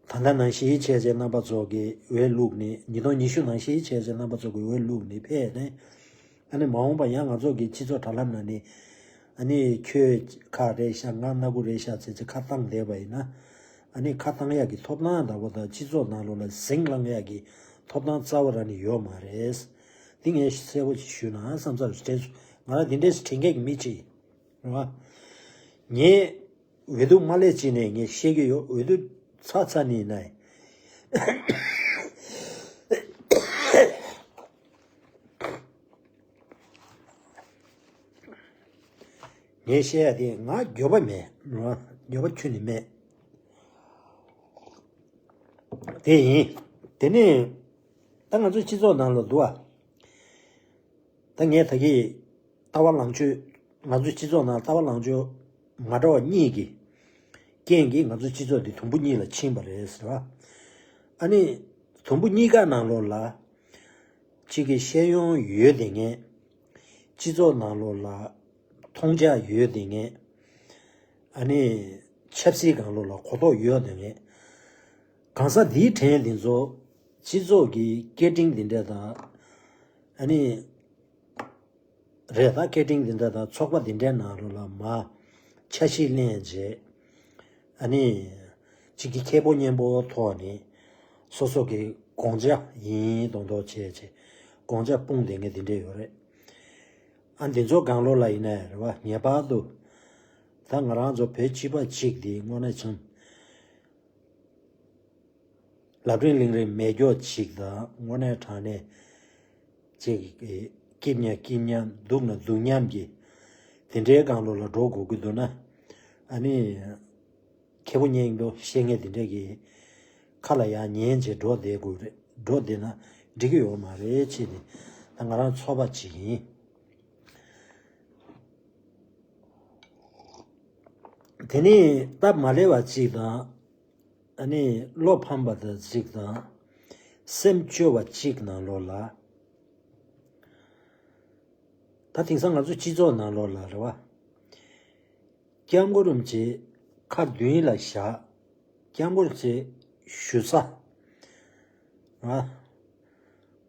ད་ལྟ་ནང་བཞིན་བྱས་བྱས་རྣམ་པ་ཚོ་གི་འོས་བླུག་ནས། ཉིས་སྟོང་ཉི་ཤུ་ནང་བཞིན་བྱས་བྱས་རྣམ་པ་ཚོ་གི་འོས་བླུག་ནས་ཕེབས་ནས། ཨ་ནི་མ་འོངས་པ་ཡང་ང་ཚོ་གི་སྤྱི་ཚོགས་དྲ་ལམ་ནང་ནས། ཨ་ནི་ཁྱོད་ཁ་རེད་ཤག་ང་སྣ་ཁུག་རེད་ཤག་ཟེར་ཚེ་ཁ་བཏང་བསྡད་པ་ཡིན་ན། ཨ་ནི་ཁ་བཏང་ཡག་གི་ཐོབ་ཐང་འདྲ་པོ་དང་། སྤྱི་ཚོགས་ནང་ལོགས་ལ་ཟིང་ལངས་ཡག་གི་ཐོབ་ཐང་རྩ་བ་རང་ནས་ཡོད་མ་རེད། འདི་ངས་གསལ་པོ་ཅིག་ཞུས་ན་བསམ་ཚར་དྲན་སོང་། ང་རང་འདི་འདྲས་དྲན་མཁན་གྱི་མི་ཅིག་ཡིན། རེད་བ། ངས་འོས་བསྡུ་མ་སླེབས་ཅིག་ནས་ངས་བཤད་ཀྱི་ཡོད། འོས་བསྡུ་ཚར་ཚར་ནས་ནའི། ངས་བཤད་ཡ་དེ་ང་འགྱོད་པ་མེད། འགྱོད་པ་ཁྱོན་ནས་མེད། དེ་ཡིན། དེ་ནས་ད་ང་ཚོའི་སྤྱི་ཚོགས་ནང་ལ་འདུག་ཨ། ད་ངས་ད་གི་ལྟ་བ་ལངས་ཕྱོགས། ང་ཚོའི་སྤྱི་ཚོགས་ནང་ལྟ་བ་ལངས་ཕྱོགས་མ་འདྲ་བ་གཉིས་ཀྱི་རྐྱེན་གྱིས་ང་ཚོའི་སྤྱི་ཚོགས་འདི་དུམ་བུ་གཉིས་ལ་ཕྱིན་པ་རེད་ཟེར་བ། ཨ་ནི་དུམ་བུ་གཉིས་ཀ་ནང་ལོགས་ལ་གཅིག་གི་ཤེས་ཡོན་ཡོད་དེ་ངས། སྤྱི་ཚོགས་ནང་ལོགས་ལ་མཐོང་རྒྱ་ཡོད་དེ་ངས། ཨ་ནི་ཆབ་སྲིད་སྒང་ལོགས་ལ་གོ་རྟོགས་ཡོད་དེ་ངས། གང་ཟག་འདིའི་གྲས་འདི་ཚོ་སྤྱི་ཚོགས་ཀྱི་སྐད་འཕྲིན་འདི་འདྲ་དང་། ཨ་ནི་རེད། ད་སྐད་འཕྲིན་འདི་འདྲ་དང་ཚོགས་པ་འདི་འདྲའི་ནང་ལོགས་ལ་མར་འཆར་གཞི་ལེན་བྱས། ཨ་ནི་གཅིག་གི་ཁེ་པོ་སྙན་པོ་ཐོག་ནས་སོ་སོ་གི་དགོངས་འཆར་ཡིན་མདོག་མདོག་བྱས་བྱས་དགོངས་འཆར་སྤུངས་བསྡད་མཁན་འདི་འདྲ་ཡོད་རེད། ཨ། འདི་ཚོ་སྒང་ལོགས་ལ་ཡིན་ནའི་རེད་བ། ངེས་པར་དུ་ད་ང་རང་ཚོ་བོད་སྤྱི་པ་གཅིག་འདི་དངོས་གནས་བྱུང་། ལབ་རིང་གླེང་རིང་མེད་མཁན་ཅིག་དང་། དངོས་གནས་དྲང་གནས་ཅིག་སྐྱིད་ན་སྐྱིད་མཉམ། སྡུག་ན་སྡུག་མཉམ་གྱི་དེ་འདྲའི་སྒང་ལོགས་ལ་འགྲོ་དགོས་ཀྱི་འདུག་ན། ཨ་ནི་ཁེ་པོ་སྙན་པོ་བཤད་མཁན་དེ་འདྲ་གི་ཁ་ལ་ཡང་ཉན་བྱས་འགྲོ་བསྡད་དགོས་རེད། འགྲོ་བསྡད་ན་འགྲིག་གི་ཡོད་མ་རེད། ཅེས་ནི་ད་ང་རང་ཚོར་བ་ཅིག་ཡིན། དེ་ནས་སྟབས་མ་ལེགས་པ་ཅིག་དང་། ཨ་ནི་བློ་ཕམ་པ་དང་ཅིག་དང་། སེམས་སྐྱོ་བ་ཅིག་ནང་ལོགས་ལ། ད་དེང་སང་ང་ཚོ་སྤྱི་ཚོགས་ནང་ལོགས་ལ་རེད་བ། སྐྱབས་མགོན་རིན་པོ་ཆེ་ཁ་མདུན་ལ་བཞག་སྐྱབས་མགོན་རིན་པོ་ཆེ་ཞུ་ས། ཨ།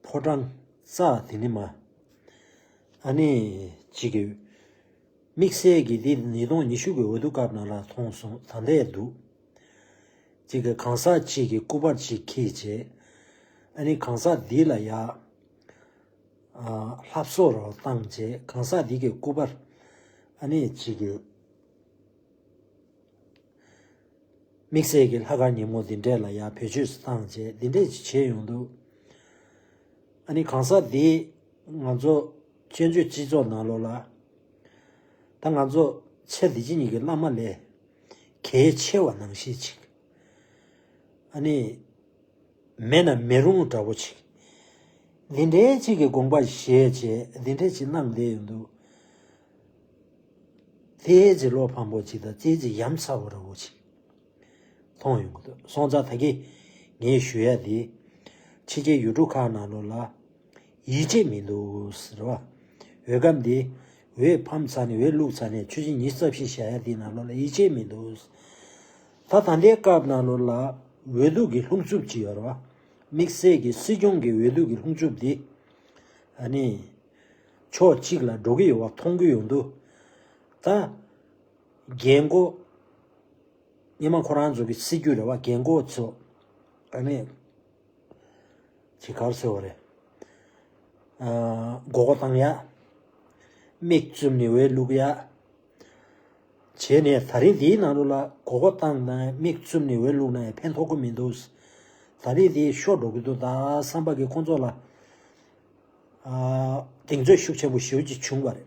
ཕོ་བྲང་རྩ་དེ་ནི་མ། ཨ་ནི་གཅིག་གི་དམིགས་བསལ་གྱི་འདི་ཉིས་སྟོང་ཉི་ཤུ་གི་འོས་བསྡུ་སྐབས་ནང་ལ་མཐོང་སོང་། ད་ལྟའི་འདུག་གཅིག་གི་གང་ཟག་གཅིག་གི་སྐུ་པར་གཅིག་འཁྱེར་བྱས། ཨ་ནི་གང་ཟག་འདི་ལ་ཡ། ཨ། ལྷ་བཟོ་རུ་བཏང་བྱས། གང་ཟག་འདི་གི་སྐུ་པར། ཨ་ནི་གཅིག་གི་དམིགས་བསལ་གྱི་ལྷ་སྐར་ཉིན་མོ་འདི་འདྲས་ལ་ཡ་བེད་སྤྱོད་བཏང་བྱས། འདི་འདྲས་ཅིག་བྱས་ཡོང་དུས། ཨ་ནི་གང་ཟག་འདི་ང་ཚོ་བཙན་བྱོལ་སྤྱི་ཚོགས་ནང་ལོགས་ལ། ད་ང་ཚོ་ཚེ་འདི་ཕྱི་གཉིས་ཀྱི་བླ་མ་ལས་གལ་ཆེ་བ་ནང་བཞིན་ཅིག་ཨ་ནི་མེད་ན་མི་རུང་འདྲ་བོ་ཅིག་འདི་འདྲའི་ཅིག་གི་དགོངས་པ་བཞེས་བྱས། འདི་འདྲའི་ཅིག་གནང་བསྡད་ཡོང་དུས། དེའི་ཅིག་བློ་ཕམ་པོ་ཅིག་དང་། དེའི་ཅིག་ཡ་མཚར་བོ་འདྲ་བོ་ཅིག་མཐོང་ཡོང་གི་འདུག་སོང་ཙང་ད་གིན་ངས་ཞུ་ཡ་དེ། ཕྱི་རྒྱལ་ཡུལ་གྲུ་ཁག་ནང་ལོགས་ལ་ཡིད་ཆེས་མི་འདུག་ཟེར་བ། འོས་སྒམ་འདི་འོས་ཕམ་ཚར་ནས། འོས་བླུགས་ཚར་ནས་ཆུ་ཚོད་ཉི་ཤུ་རྩ་བཞི་བཞག་ཡ་དེ་ནང་ལོགས་ལ་ཡིད་ཆེས་མི་འདུག་ད་ད་ལྟའི་སྐབས་ནང་ལོགས་ལ་འོས་བསྡུ་གི་ལྷུག་རྩུབ་ཅིག་ཡོད་རེད་བ། དམིགས་བསལ་གྱི་སྲིད་སྐྱོང་གི་འོས་བསྡུ་གི་ལྷུག་རྩུབ་འདི། ཨ་ནི་ཕྱོགས་གཅིག་ལ་འགྲོ་གི་ཡོད་པ་མཐོང་གི་ཡོང་དུས། ད་རྒན་གོག་སྔོན་མ་ཁོ་རང་ཚོ་གི་སྲིད་ཇུས་རེད་བ། རྒན་གོག་ཚོ་ཨ་ནི་ཅིག་ག་རེ་ཟེར་བ་རེད། ཨ། མགོ་སྐོར་བཏང་ཡ། མིག་བཙུམ་ནས་འོས་བླུག་ཡ། བྱས་ནས་ད་རིང་འདིའི་ནང་ལོགས་ལ་མགོ་སྐོར་བཏང་ན་མིག་བཙུམ་ནས་འོས་བླུགས་ན་ཡང་ཕན་ཐོགས་ཀྱི་མི་འདུག་ད་རིང་འདི་ཤོར་འགྲོ་གི་འདུག་ད་བསམ་པ་གི་ཁོང་ཚོ་ལ་ཨ་གདེང་ཚོད་ཤུགས་ཆེན་པོ་ཞེ་པོ་ཅིག་བྱུང་བ་རེད།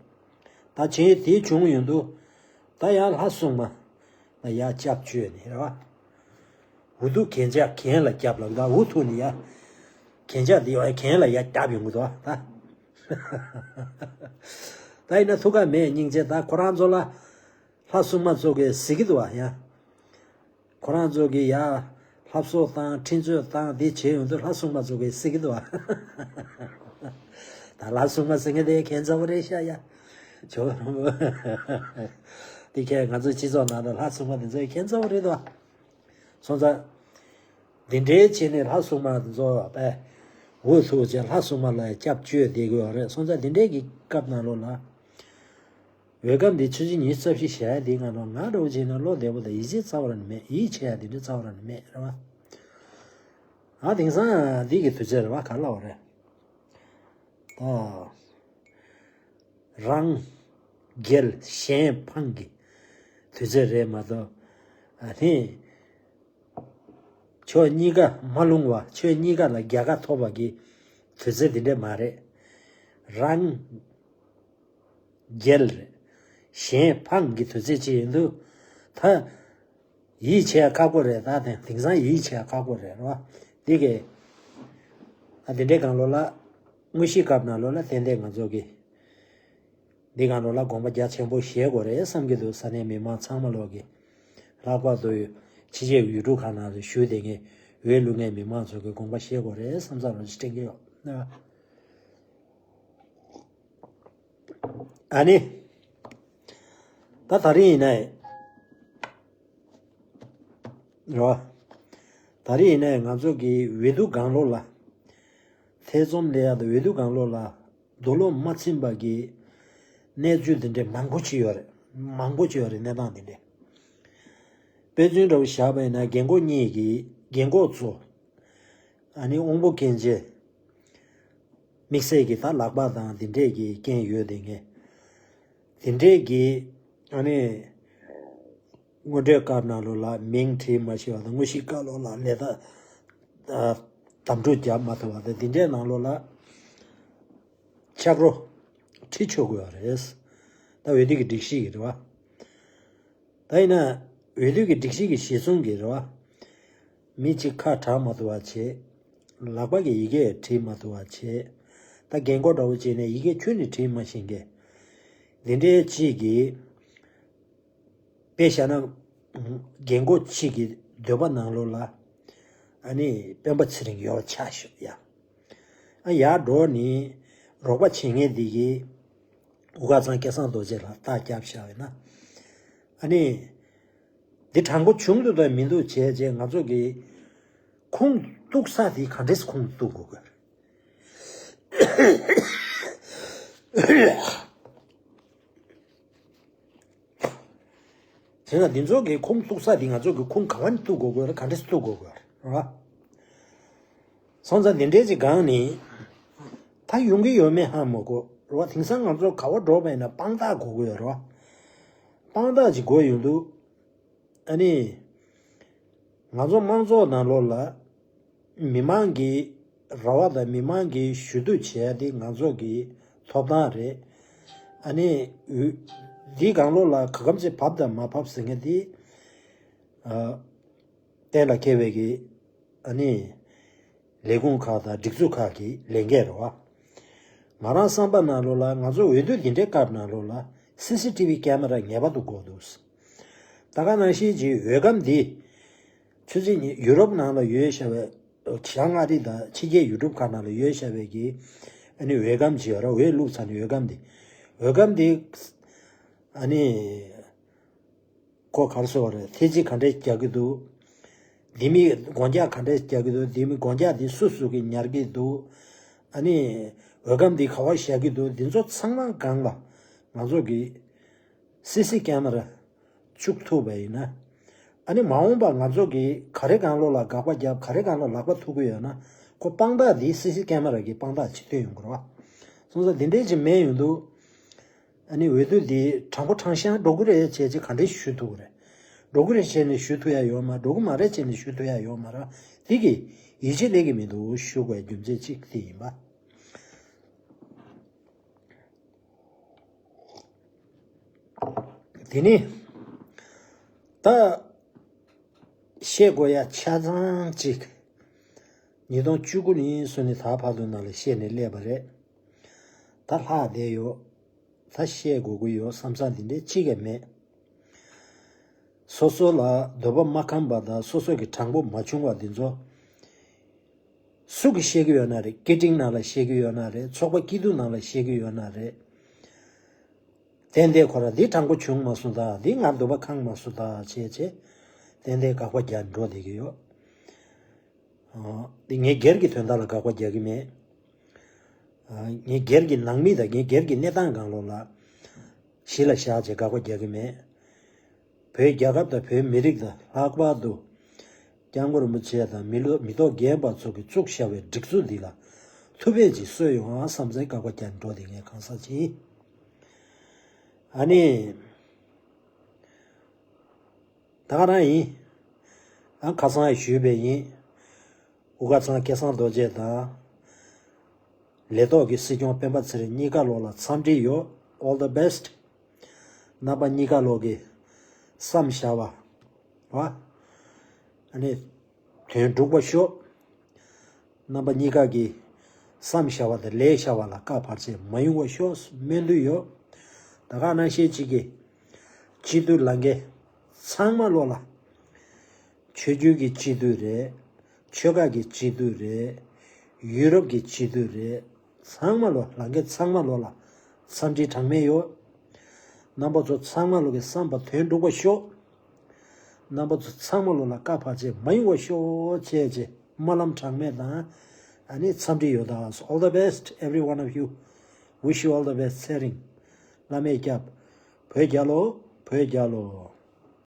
ད་བྱས་དེ་བྱུང་ཡོང་དུས་ད་ཡང་ལྷ་སྲུང་མ་ལ་ཡར་སྐྱབས་བཅོལ་ནས་རེད་བ། འུ་ཐུག་གན་ཆག་གན་ལ་རྒྱབ་ལབ་ད་འུ་ཐུག་ནས་ཡ། གན་ཆག་འདི་ཡོད་གན་ལ་ཡ་རྒྱབ་ཡོང་གི་འདུག་ད། ད་ཡིན་ན་ཐུག་ག་མེད་སྙིང་རྗེ། ད་ཁོ་རང་ཚོ་ལ་ལྷ་སྲུང་མ་ཚོ་གིས་གཟིགས་ཀྱི་འདུག་བ་ཡ། ཁོ་རང་ཚོ་གིས་ཡ་ལྷ་བཟོ་བཏང་ཁྲིམས་རྩོད་བཏང་འདི་བྱས་ཡོང་དུས་ལྷ་སྲུང་མ་ཚོ་གིས་གཟིགས་ཀྱི་འདུག་བ། ད་ལྷ་སྲུང་མ་ཟེར་མཁན་དེ་ཁྱད་མཚར་པོ་རེད་ཤག་ཡ། ཇོ་རོང་པོ། དེ་ཁྱེད་ང་ཚོའི་སྤྱི་ཚོགས་ནང་དུ་ལྷ་སྲུང་མ་དེ་ཚོ་ཁྱད་མཚར་པོ་རེད་དོ། སོང་ཙང་། འདི་འདྲའི་བྱས་ནས་ལྷ་སྲུང་མ་དེ་ཚོ་པས་འུ་ཐུག་བྱས་ལྷ་སྲུང་མ་ལ་སྐྱབས་བཅོལ་བསྡད་དགོས་པ་རེད། སོང་ཙང་འདི་འདྲའི་གི་སྐབས་ནང་ལོགས་ལ། འོས་སྒམ་འདི་ཆུ་ཚོད་ཉི་ཤུ་རྩ་བཞི་བཞག་ཡ་འདི་ང་ལོ་ང་འདྲ་བོ་བྱས་ན་བློ་བདེ་པོ་དང་ཡིད་ཆེས་རྩ་བ་རང་ནས་མེད། ཡིད་ཆེས་ཡ་འདི་འདྲ་རྩ་བ་རང་ནས་མེད་རེད་བ། ཨ་དེང་སང་འདི་གི་དུས་ཚོད་རེད་བ་ག་ལ་བ་རེད། ཨ། རང་རྒྱལ་གཞན་ཕམ་གྱི་དུས་ཚོད་རེད་མ་གཏོགས། ཨ་ནི། ཕྱོགས་གཉིས་ཀ་མ་ལྷུང་བ་ཕྱོགས་གཉིས་ཀ་ལ་རྒྱལ་ཁ་ཐོབ་པ་གི་དུས་ཚོད་འདི་འདྲ་མ་རེད། རང་རྒྱལ་རེད། གཞན་ཕམ་གྱི་དུས་ཚོད་ཅིག་ཡིན་དུས་ད། ཡིད་ཆེས་ཁག་པོ་རེད། ད་དེང་དེང་སང་ཡིད་ཆེས་ཁག་པོ་རེད་རོ། འདི་གས། ཨ་དེ་འདྲའི་སྒང་ལོགས་ལ། དངོས་གཞིའི་སྐབས་ནང་ལོགས་ལ་ཏན་ཏན་ང་ཚོ་གི། འདི་སྒང་ལོགས་ལ་དགོངས་པ་རྒྱ་ཆེན་པོ་བཞེས་དགོས་རེད་བསམ་གྱི་འདུག་ས་གནས་མི་མང་ཚང་མ་ལོག་གི། ལྷག་པར་དུ། ཕྱི་རྒྱལ་ཡུལ་གྲུ་ཁག་ནང་ལ་བཞུགས་བསྡད་མཁན་འོས་བླུག་མཁན་མི་མང་ཚོ་གི་དགོངས་པ་བཞེས་དགོས་རེད་བསམ་ས་རོ་ཅིག་དྲན་གྱི་ཡོད། ཨ་ནི། ད་ད་རིང་ཡིན་ནའི། རོ། ད་རིང་ཡིན་ནའི་ང་ཚོ་གི་འོས་བསྡུ་སྒང་ལོགས་ལ། ཐེ་ཚོམ་ལས་ཡག་དང་འོས་བསྡུ་སྒང་ལོགས་ལ། འདུ་ལོག་མ་ཚིམ་པ་གི་གནས་ཚུལ་འདི་འདྲའི་མང་པོ་ཅིག་ཡོད་རེད། མང་པོ་ཅིག་ཡོད་རེད་གནས་སྟངས་འདི་འདྲའི། དཔེ་མཚོན་འདྲ་བོ་བཞག་པ་ཡིན་ན་རྒན་གོག་གཉིས་ཀྱི་རྒན་གོག་ཚོ། ཨ་ནི་དབང་པོ་སྐྱོན་ཅན། དམིགས་བསལ་གྱི་ད་ལག་པ་དང་འདི་འདྲས་ཀྱི་རྐྱེན་ཡོད་དེ་ངས། འདི་འདྲས་ཀྱི་ཨ་ནི་དངོས་འབྲེལ་སྐབས་ནང་ལོགས་ལ་མིང་བྲིས་མ་ཤེས་པ་དང་དངོས་གཞིའི་སྐབས་ལོགས་ལ་ལས་ད་དམ་ཕྲུག་རྒྱབ་མ་ཐུབ་པ་དང་འདི་འདྲས་ནང་ལོགས་ལ་ཆབ་རོ་ཁྲི་ཆོད་དགོས་པ་རེད། ད་འོས་བསྡུ་གི་སྒྲིག་གཞི་ཡིན་རེད་བ། ད་ཡིན་ན་འོས་བསྡུ་གི་སྒྲིག་གཞི་གི་གཞི་བཟུང་གི་རེད་བ། མི་གཅིག་ཁ་གྲག་མ་ཐུབ་པ་བྱས། ལག་པ་གི་ཡི་གེ་བྲིས་མ་ཐུབ་པ་བྱས། ད་རྒན་གོག་འདྲ་བོ་བྱས་ནས་ཡི་གེ་ཁྱོན་ནས་བྲིས་མ་ཤེས་མཁན། འདི་འདྲའི་གཅིག་གིས། དཔེ་བཞག་ན། རྒན་གོག་གཅིག་གི་འདོད་པ་ནང་ལོགས་ལ། ཨ་ནི་སྤེན་པ་ཚེ་རིང་ཡོད་ཆགས་ཤོག་ཡ། ཨ་ཡར་འགྲོ་ནི། རོགས་པ་བྱེད་མཁན་འདི་གིས། འུ་ཁ་ཚང་སྐལ་བཟང་རྡོ་རྗེ་ལ་རྟགས་བརྒྱབ་བཞག་པས་ན། ཨ་ནི། འདི་དྲང་པོ་བྱུང་འདུག་དང་མི་འདུག་བྱས་རྗེས་ང་ཚོ་གི། ཁུངས་གཏུགས་ས་དེ་ག་འདྲས་ཁུངས་གཏུགས་དགོས་གི། དེ་ན་འདི་ཚོ་གི་ཁུངས་གཏུགས་ས་འདི་ང་ཚོ་གི་ཁུངས་ག་བ་ནས་གཏུགས་དགོས་དགོས་རེད། ག་འདྲས་གཏུགས་དགོས་དགོས་རེད་བ། སོང་ཙང་འདི་འདྲས་ཅིག་སྒང་ནས་ད་ཡོང་གི་ཡོད་མེད་ཧ་མ་གོ་རེད་བ། དེང་སང་ང་ཚོ་ག་བ་འགྲོ་བ་ཡིན་ན་དཔང་རྟགས་དགོས་ཀྱི་ཡོད་རེད་བ། དཔང་རྟགས་ཅིག་དགོས་ཡོང་དུས། ཨ་ནི། ང་ཚོ་དམངས་གཙོ་ནང་ལོགས་ལ། མི་མང་གི་རེ་བ་དང་མི་མང་གི་ཞུ་གཏུག་བྱེད་ཡ་དེ་ང་ཚོ་གི་ཐོབ་ཐང་རེད། ཨ་ནི། འོས། འདིའི་སྒང་ལོགས་ལ་ག་གམ་ཅིག་བབས་དང་མ་བབས་ཟེར་མཁན་དེ། ཨ། གཏན་ལ་འཁེལ་བའི་གི། ཨ་ནི། ལས་ཁུངས་ཁག་དང་སྒྲིག་འཛུགས་ཁག་གི་ལས་འགན་རེད་བ། ང་རང་བསམ་པ་ནང་ལོགས་ལ་ང་ཚོ་འོས་བསྡུ་འདི་འདྲའི་སྐབས་ནང་ལོགས་ལ་སི་སི་ཊི་བི་ཀེ་མ་ར་ངེས་པར་དུ་དགོས་འདུག་ད་ག་ནང་བཞིན་གྱི་འོས་སྒམ་འདི། ཆུ་ཚོད་གཉིས་ཡུ་རོབ་ནང་ལ་ཡོད་བཞག་པའི། བྱང་ཨ་རི་དང་ཕྱི་རྒྱལ་ཡུལ་གྲུ་ཁག་ནང་ལ་ཡོད་བཞག་པའི་གི། ཨ་ནི་འོས་སྒམ་ཅིག་ཡོད་ར། འོས་བླུགས་ཚར་ནས་འོས་སྒམ་འདི། འོས་སྒམ་འདི། ཨ་ནི། ཁོ་ག་རེ་ཟེར་བ་རེད། ཐེལ་ཙེ་ག་འདྲས་རྒྱག་གི་འདུག་འདི་མི་སྒོ་ལྕགས་ག་འདྲས་རྒྱག་གི་འདུག་འདི་མི་སྒོ་ལྕགས་འདི་སུ་སུ་གིས་ཉར་གྱི་འདུག་ཨ་ནི། འོས་སྒམ་འདི་ག་བར་བཞག་གི་འདུག་འདི་ཚོ་ཚང་མ་སྒང་ལ་ང་ཚོ་གི་སི་སི་ཀེ་མ་ར་བཅུག་ཐུབ་པ་ཡིན་ན། ཨ་ནི་མ་འོངས་པ་ང་ཚོ་གི་ག་རེ་སྒང་ལོགས་ལ་དགག་པ་རྒྱབ། ག་རེ་སྒང་ལ་ལག་པ་ཐུག་གི་ཡོད་ན། ཁོ་དཔང་རྟགས་འདི་སི་སི་ཀེ་མ་ར་གི་དཔང་རྟགས་ཅིག་སྟོན་ཡོང་གི་རེད་བ། སོང་ཙང་འདི་འདྲས་ཅིག་མེད་ཡོང་དུས། ཨ་ནི་འོས་བསྡུ་འདི་དྲང་པོ་དྲང་གཞག་འགྲོ་གི་རེད་བྱས་ཅིག་ག་འདྲས་ཞུ་ཐུབ་ཀྱི་རེད། འགྲོ་གི་རེད་བྱས་ནས་ཞུ་ཐུབ་ཡ་ཡོད་མ་འགྲོ་གི་མ་རེད་བྱས་ནས་ཞུ་ཐུབ་ཡ་ཡོད་མ་རེད། འདི་གི་ཡིད་ཆེས་སླེབས་ཀྱི་མི་འདུག་ཞུ་དགོས་རྒྱུ་མཚན་གཅིག་དེ་ཡིན་པ། དེ་ནི་ད་བཤད་དགོས་ཡ་ཆ་ཚང་གཅིག་ཉིས་སྟོང་བཅུ་དགུ་ནས་བཟུང་ནས་ད་བར་དུ་ནང་ལ་བཤད་ནས་སླེབས་པ་རེད། ད་ལྷག་བསྡད་ཡོད། ད་བཤད་དགོས་ཀྱི་ཡོད་བསམ་བསམ་དེ་འདྲའི་གཅིག་ཀྱང་མེད། སོ་སོ་ལ་འདོད་པ་མ་ཁེངས་པ་དང་སོ་སོ་གི་དྲང་པོ་མ་བྱུང་བ་འདི་ཚོ། སུ་གིས་བཤད་ཀྱི་ཡོད་ན་རེད། སྐད་འཕྲིན་ནང་ལ་བཤད་ཀྱི་ཡོད་ན་རེད། ཚོགས་པ་སྐྱིད་སྡུག་ནང་ལ་བཤད་ཀྱི་ཡོད་ན་རེད། ཏན་ཏན་ཁོ་རང་འདི་དྲང་པོ་བྱུང་མ་སོང་ད། འདི་ང་འདོད་པ་ཁེངས་མ་སོང་ད་བྱས་བྱས། ཏན་ཏན་དགག་པ་རྒྱག་འགྲོ་བསྡད་ཀྱི་ཡོད། ཨ། འདི་ངའི་སྒེར་གྱི་དོན་དག་ལ་དགག་པ་རྒྱག་གི་མེད། ཨ། ངའི་སྒེར་གྱི་ནང་མི་དང་ངའི་སྒེར་གྱི་གནས་སྟངས་སྒང་ལོགས་ལ་གཞི་ལ་བཞག་བྱས་དགག་པ་རྒྱག་གི་མེད། བོད་རྒྱལ་ཁབ་དང་བོད་མི་རིགས་དང་ལྷག་པར་དུ་སྐྱབས་མགོན་རིན་པོ་ཆེ་དང་མི་ལོ་མི་ཐོག་རྒན་པ་ཚོ་གིས་བཙུགས་བཞག་པའི་སྒྲིག་འཛུགས་འདི་ལ་ཐུགས་ཕན་ཅིག་གསོས་ཡོང་ཨ་བསམ་སའི་དགག་པ་རྒྱག་འགྲོ་དེ་ངས་གང་ཟག་ཅིག་ཡིན། ཨ་ནི། ད་ག་རང་ཡིན། ཨ། ཁ་སང་ཞུས་པ་ཡིན། དབུ་དཀར་ཚང་སྐལ་བཟང་རྡོ་རྗེ་དང་། ལས་ཐོག་གི་སྲིད་སྐྱོང་སྤེན་པ་ཚེ་རིང་གཉིས་ཀ་ལོགས་ལ་འཚམས་འདྲི་ཡོད། All the best. རྣམ་པ་གཉིས་ཀ་ལོགས་ཀྱི་བསམ་བཞག་པ། བ། ཨ་ནི། དོན་འགྲུབ་པ་ཤོག་རྣམ་པ་གཉིས་ཀ་གིས་བསམ་བཞག་པ་དང་ལས་བཞག་པ་ལ་བཀའ་བར་ཆད་མ་ཡོང་བ་ཤོག་སྨོན་འདུན་ཡོད། ད་ག་ནང་བཞིན་གཅིག་གིས་སྤྱི་འཐུས་ལངས་མཁན་ཚང་མ་ལོགས་ལ། ཆོས་བརྒྱུད་ཀྱི་སྤྱི་འཐུས་རེད། ཆོལ་ཁ་གི་སྤྱི་འཐུས་རེད། ཡུ་རོབ་ཀྱི་སྤྱི་འཐུས་རེད། ཚང་མ་ལོགས་ལངས་མཁན་ཚང་མ་ལོགས་ལ་འཚམས་འདྲི་གྲངས་མེད་ཡོད། རྣམ་པ་ཚོ་ཚང་མ་ལོགས་ཀྱི་བསམ་པ་དོན་འགྲུབ་པ་ཤོག་རྣམ་པ་ཚོ་ཚང་མ་ལོགས་ལ་བཀའ་བར་ཆད་མ་ཡོང་བ་ཤོག་བྱས་བྱས་སྨོན་ལམ་གྲངས་མེད་དང་། ཨ་ནི་འཚམས་འདྲི་ཡོད་ད། All the best, every one of you. Wish you all the best. ཚེ་རིང་། བླ་མས་སྐྱབས། བོད་རྒྱལ་ལོ། བོད་རྒྱལ་ལོ།